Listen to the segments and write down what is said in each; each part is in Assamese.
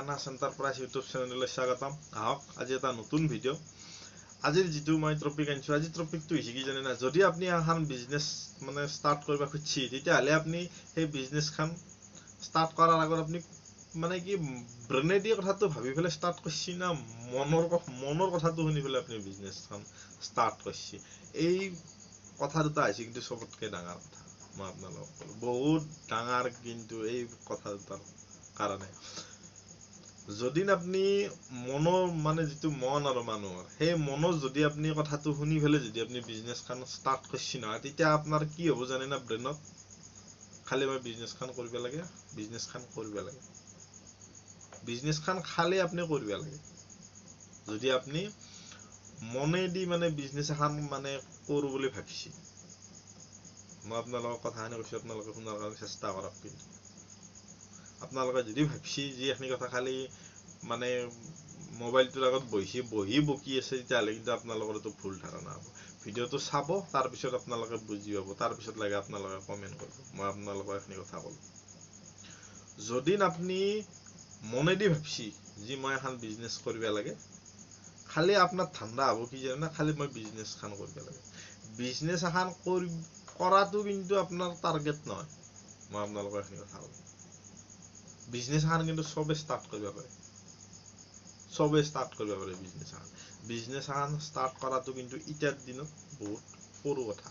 এনাছ এণ্টাৰপ্ৰাইজ ইউটিউব চেনেললৈ স্বাগতম। আহক আজি এটা নতুন ভিডিঅ'। আজিৰ যিটো মই টপিক আনিছোঁ, আজিৰ টপিকটো হৈছে কি জানে না, যদি আপুনি এখন বিজনেছ মানে ষ্টাৰ্ট কৰিব খুজিছে, তেতিয়াহ'লে আপুনি সেই বিজনেছখন ষ্টাৰ্ট কৰাৰ আগত আপুনি মানে কি ব্ৰেইনেদি কথাটো ভাবি পেলাই ষ্টাৰ্ট কৰিছে না মনৰ কথাটো শুনি পেলাই আপুনি বিজনেছখন ষ্টাৰ্ট কৰিছে, এই কথা দুটা হৈছে কিন্তু চবতকৈ ডাঙৰ কথা। মই আপোনালোকক ক'লোঁ বহুত ডাঙৰ কিন্তু এই কথা দুটাৰ কাৰণে। যদি আপুনি মনৰ মানে যিটো মন আৰু মানুহৰ সেই মনৰ যদি আপুনি কথাটো শুনি পেলাই যদি আপুনি বিজনেছখন ষ্টাৰ্ট কৰিছে নহয়, তেতিয়া আপোনাৰ কি হ'ব জানে না, ব্ৰেইনত খালি মই বিজনেছখন কৰিব লাগে, বিজনেছখন কৰিব লাগে, বিজনেছখন খালি আপুনি কৰিব লাগে। যদি আপুনি মনেদি মানে বিজনেছ এখন মানে কৰোঁ বুলি ভাবিছে, মই আপোনালোকক কথাখিনি কৈছোঁ, আপোনালোকে শুনাৰ কাৰণে চেষ্টা কৰক। কিন্তু আপোনালোকে যদি ভাবছি যে এইখিনি কথা খালি মানে মোবাইলটোৰ আগত বহি বকি আছে, তেতিয়াহ'লে কিন্তু আপোনালোকৰ এইটো ভুল ধাৰণা হ'ব। ভিডিঅ'টো চাব, তাৰপিছত আপোনালোকে বুজি পাব, তাৰপিছত লাগে আপোনালোকে কমেণ্ট কৰিব। মই আপোনালোকক এইখিনি কথা ক'লোঁ। যদি আপুনি মনেদি ভাবছি যে মই এখন বিজনেছ কৰিব লাগে, খালি আপোনাৰ ধান্দা হ'ব কি জানে না, খালি মই বিজনেছখন কৰিব লাগে। বিজনেছ এখন কৰাটো কিন্তু আপোনাৰ টাৰ্গেট নহয়। মই আপোনালোকক এইখিনি কথা ক'লোঁ। বিজনেছ এখন কিন্তু চবে ষ্টাৰ্ট কৰিব পাৰে, চবে ষ্টাৰ্ট কৰিব পাৰে বিজনেছ এখন। বিজনেছ এখন ষ্টাৰ্ট কৰাটো কিন্তু এতিয়াৰ দিনত বহুত সৰু কথা।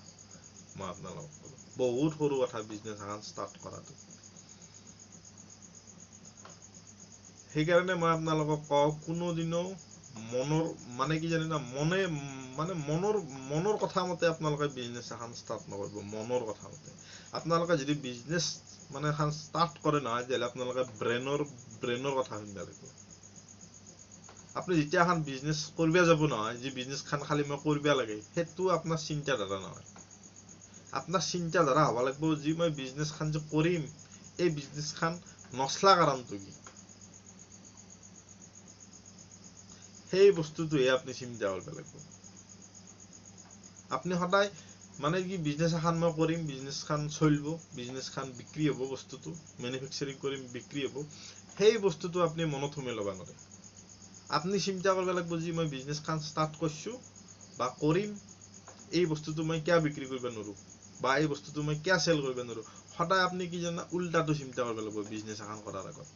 মই আপোনালোকক ক'লোঁ বহুত সৰু কথা বিজনেছ এখন ষ্টাৰ্ট কৰাটো। সেইকাৰণে মই আপোনালোকক কওঁ, কোনোদিনো মনৰ মানে কি জানে না, মনে মানে মনৰ মনৰ কথা মতে আপোনালোকে বিজনেছ এখন ষ্টাৰ্ট নকৰিব। মনৰ কথা মতে আপোনালোকে যদি বিজনেছ মানে এখন ষ্টাৰ্ট কৰে নহয়, তেতিয়াহ'লে আপোনালোকে ব্ৰেইনৰ কথা শুনিব লাগিব। আপুনি যেতিয়া এখন বিজনেছ কৰিব যাব নহয়, যি বিজনেছখন খালি মই কৰিব লাগে, সেইটো আপোনাৰ চিন্তাধাৰা নহয়। আপোনাৰ চিন্তাধাৰা হ'ব লাগিব যি মই বিজনেছখন যে কৰিম, এই বিজনেছখন নচলা কাৰণটো কি, সেই বস্তুটোহে আপুনি চিন্তা কৰিব লাগিব। আপুনি সদায় মানে কি বিজনেছ এখন মই কৰিম, বিজনেছখন চলিব, বিজনেছখন বিক্ৰী হ'ব, বস্তুটো মেনুফেকচাৰিং কৰিম বিক্ৰী হ'ব, সেই বস্তুটো আপুনি মনত সোমাই ল'ব নোৱাৰে। আপুনি চিন্তা কৰিব লাগিব যে মই বিজনেছখন ষ্টাৰ্ট কৰিছোঁ বা কৰিম, এই বস্তুটো মই কিয় বিক্ৰী কৰিব নোৱাৰোঁ বা এই বস্তুটো মই কিয় চেল কৰিব নোৱাৰোঁ। সদায় আপুনি কি জানে উল্টাটো চিন্তা কৰিব লাগিব বিজনেছ এখন কৰাৰ আগত।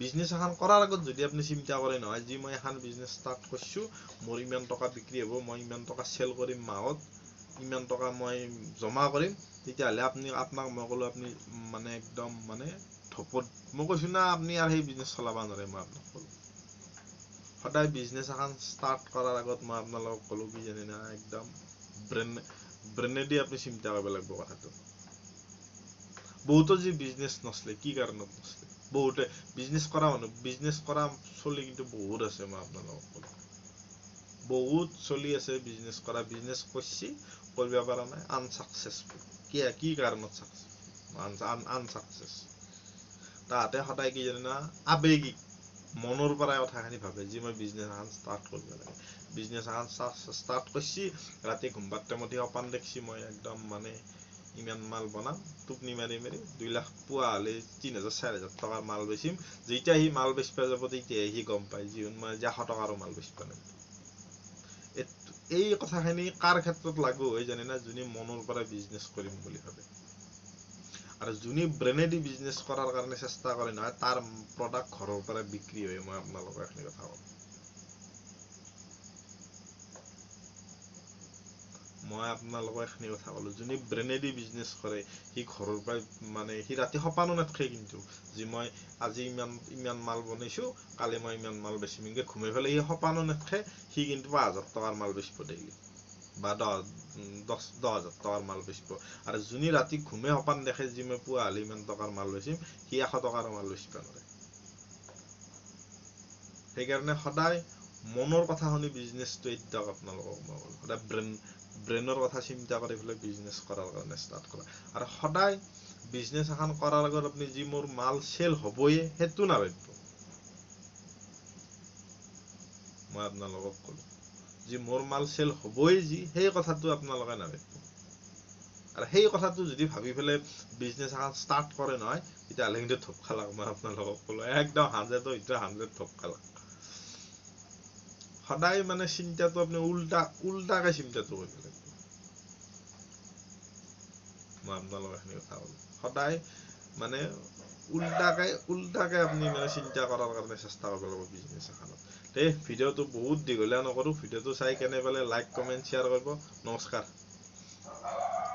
বিজনেছ এখন কৰাৰ আগত যদি আপুনি চিন্তা কৰে নহয় যে মই এখন বিজনেছ ষ্টাৰ্ট কৰিছোঁ, মোৰ ইমান টকা বিক্ৰী হ'ব, মই ইমান টকা চেল কৰিম মাহত, ইমান টকা মই জমা কৰিম, তেতিয়াহ'লে আপুনি আপোনাক মই ক'লোঁ আপুনি মানে একদম মানে ধপত, মই কৈছোঁ না আপুনি আৰু সেই বিজনেছ চলাব নোৱাৰে। মই আপোনাক ক'লোঁ সদায় বিজনেছ এখন ষ্টাৰ্ট কৰাৰ আগত মই আপোনালোকক ক'লোঁ কি জানে না, একদম ব্ৰেইনেদি আপুনি চিন্তা কৰিব লাগিব কথাটো। বহুতো যি বিজনেছ নচলে, কি কাৰণত নচলে, বহুতে বিজনেছ কৰা মানুহ, বিজনেছ কৰা চলি কিন্তু বহুত আছে। মই আপোনালোকক ক'লোঁ বহুত চলি আছে বিজনেছ কৰা, বিজনেছ কৰিছি, কৰিব পৰা নাই, আনচাকচেছফুল। কি কাৰণত আনচাকচেছ? তাহাঁতে সদায় কি জানে না, আৱেগিক মনৰ পৰাই কথাখিনি ভাবে যে মই বিজনেছ এখন ষ্টাৰ্ট কৰিব লাগে। বিজনেছ এখন ষ্টাৰ্ট কৰিছি, ৰাতি ঘুমবাৰ টাইমত সপান দেখছি মই একদম মানে ইমান মাল বনাম, টোপনি মাৰি মাৰি 2 লাখ পোৱা হ'লে 3,000 4,000 টকাৰ মাল বেচিম। যেতিয়া সি মাল বেচিব যাব তেতিয়াহে সি গম পায় যি মই যে 100 টকাৰো মাল বেচিব নোৱাৰিম। এই কথাখিনি কাৰ ক্ষেত্ৰত লাগু হয় জানে না, যোনে মনৰ পৰাই বিজনেছ কৰিম বুলি ভাবে। আৰু যোনে ব্ৰেইনেদি বিজনেছ কৰাৰ কাৰণে চেষ্টা কৰে নহয়, তাৰ প্ৰডাক্ট ঘৰৰ পৰাই বিক্ৰী হয়। মই আপোনালোকক এইখিনি কথা ক'ম। মই আপোনালোকক এইখিনি কথা ক'লোঁ, যোনে ব্ৰেইনেদি বিজনেছ কৰে সি ঘৰৰ পৰাই মানে সি ৰাতি সপানো নাথাকে কিন্তু যে মই আজি ইমান ইমান মাল বনাইছোঁ, কালি মই ইমান মাল বেচিম, এনেকৈ ঘুমাই পেলাই সি সপানো নাথাকে। সি কিন্তু 5,000 টকাৰ মাল বেচিব ডেইলি বা 10,000 টকাৰ মাল বেচিব। আৰু যোনে ৰাতি ঘুমে সপান দেখে যে মই পুৱা হ'লে ইমান টকাৰ মাল বেচিম, সি 100 টকাৰো মাল বেচিব নোৱাৰে। সেইকাৰণে সদায় মনৰ কথা শুনি বিজনেছটো এৰি দিয়ক। আপোনালোকক মই ক'লোঁ সদায় ব্ৰেইনৰ কথা চিন্তা কৰি পেলাই বিজনেছ কৰাৰ কাৰণে ষ্টাৰ্ট কৰা। আৰু সদায় বিজনেছ এখন কৰাৰ আগত আপুনি যি মোৰ মাল চেল হ'বয়ে সেইটো নাভাবিব। মই আপোনালোকক ক'লোঁ যি মোৰ মাল চেল হ'বই যি, সেই কথাটো আপোনালোকে নাভাবিব। আৰু সেই কথাটো যদি ভাবি পেলাই বিজনেছ এখন ষ্টাৰ্ট কৰে নহয়, তেতিয়াহ'লে কিন্তু ধপ খালাক। মই আপোনালোকক ক'লো, একদম 100ৰ ভিতৰত 100 ধপ খালাক। সদায় মানে চিন্তাটো আপুনি উল্টাকে চিন্তাটো কৰিব লাগিব। মই আপোনালোকক এইখিনি কথা ক'লো, সদায় মানে উল্টাকে আপুনি মানে চিন্তা কৰাৰ কাৰণে চেষ্টা কৰিব লাগিব বিজনেছ এখনত। দেই, ভিডিঅ'টো বহুত দীঘলীয়া নকৰোঁ। ভিডিঅ'টো চাই কেনে পালে লাইক, কমেণ্ট, শ্বেয়াৰ কৰিব। নমস্কাৰ।